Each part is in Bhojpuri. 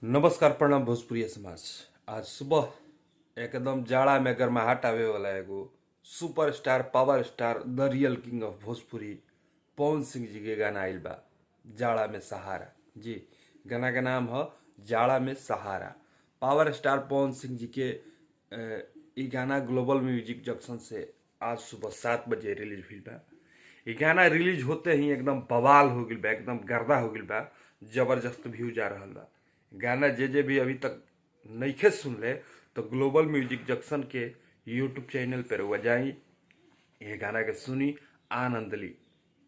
नमस्कार, प्रणाम भोजपुरी समाज। आज सुबह एकदम जाड़ा में गर्माहट आवे वाला एगो super star, power star, the real king of Bhojpuri Pawan Singh ji के गाना आइल बा, जाड़ा में सहारा। जी, गाना के नाम है जाड़ा में सहारा। पावर स्टार पवन सिंह जी के ई गाना ग्लोबल म्यूजिक जंक्शन से आज सुबह 7 बजे रिलीज हुई बा। ई गाना रिलीज होते ही एकदम बवाल हो गई बा, एकदम गर्दा हो गई बा, जबरदस्त व्यू जा रहा बा। गाना जे जे भी अभी तक नइखे सुनले तो ग्लोबल म्यूजिक जंक्शन के यूट्यूब चैनल पर हुआ जाई, ये गाना के सुनी, आनंद ली।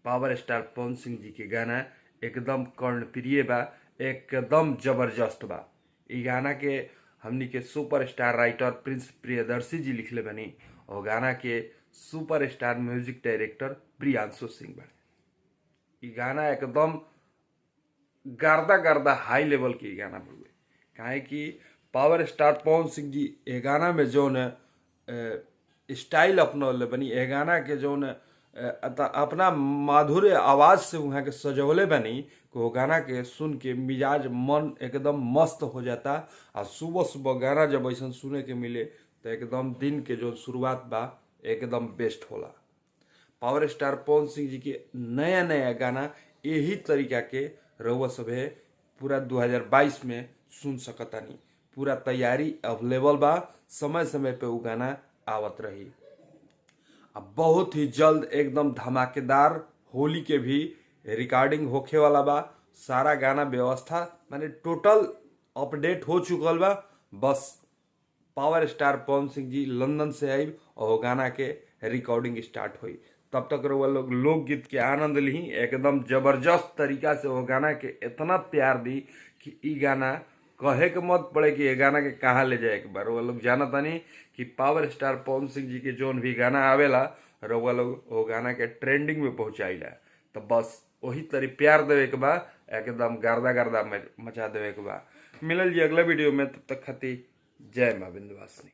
पावर स्टार पवन सिंह जी के गाना एकदम कर्णप्रिय बा, एकदम जबरदस्त बा। ई गाना के हमनी के super star writer Prince Priyadarshi ji लिखले बनी और गाना के super star music director Priyanshu Singh बने। ई गाना एकदम गर्दा गर्दा हाई लेवल के गाना बड़ुए, काहे कि पावर स्टार पवन सिंह जी ए गाना में जौन स्टाइल अपनौले बनी, ए गाना के जौन अपना माधुर्य आवाज़ से वहाँ के सजौले बनी कि वो गाना के सुन के मिजाज मन एकदम मस्त हो जाता। आ सुबह सुबह गाना जब ऐसा सुने के मिले तो एकदम दिन के जो शुरुआत बा एकदम बेस्ट होला। पावर स्टार पवन सिंह जी के नया नया गाना यही तरीका के रउआ सभे पूरा 2022 में सुन सकतानी। पूरा तैयारी अवेलेबल बा, समय समय पे वो गाना आवत रही। अब बहुत ही जल्द एकदम धमाकेदार होली के भी रिकॉर्डिंग होखे वाला बा। सारा गाना व्यवस्था माने टोटल अपडेट हो चुकल बा। बस power star Pawan Singh ji London से आई और वो गाना के रिकॉर्डिंग स्टार्ट हुई। तब तक रउआ लोग लोकगीत के आनंद ली, एकदम जबरदस्त तरीका से वो गाना के इतना प्यार दी कि ई गाना कहे के मत पड़े कि ये गाना के कहाँ ले जाए के बार। रउआ लोग जानत तानी कि पावर स्टार पवन सिंह जी के जोन भी गाना आवेला रउआ लोग वो गाना के ट्रेंडिंग में पहुँचाइला। तो बस वही तरी प्यार देवे के बा, एकदम गर्दा गर्दा मचा देवे के बा। मिलल जी अगला वीडियो में, तब तक खातिर जय माँ विंध्यवासिनी।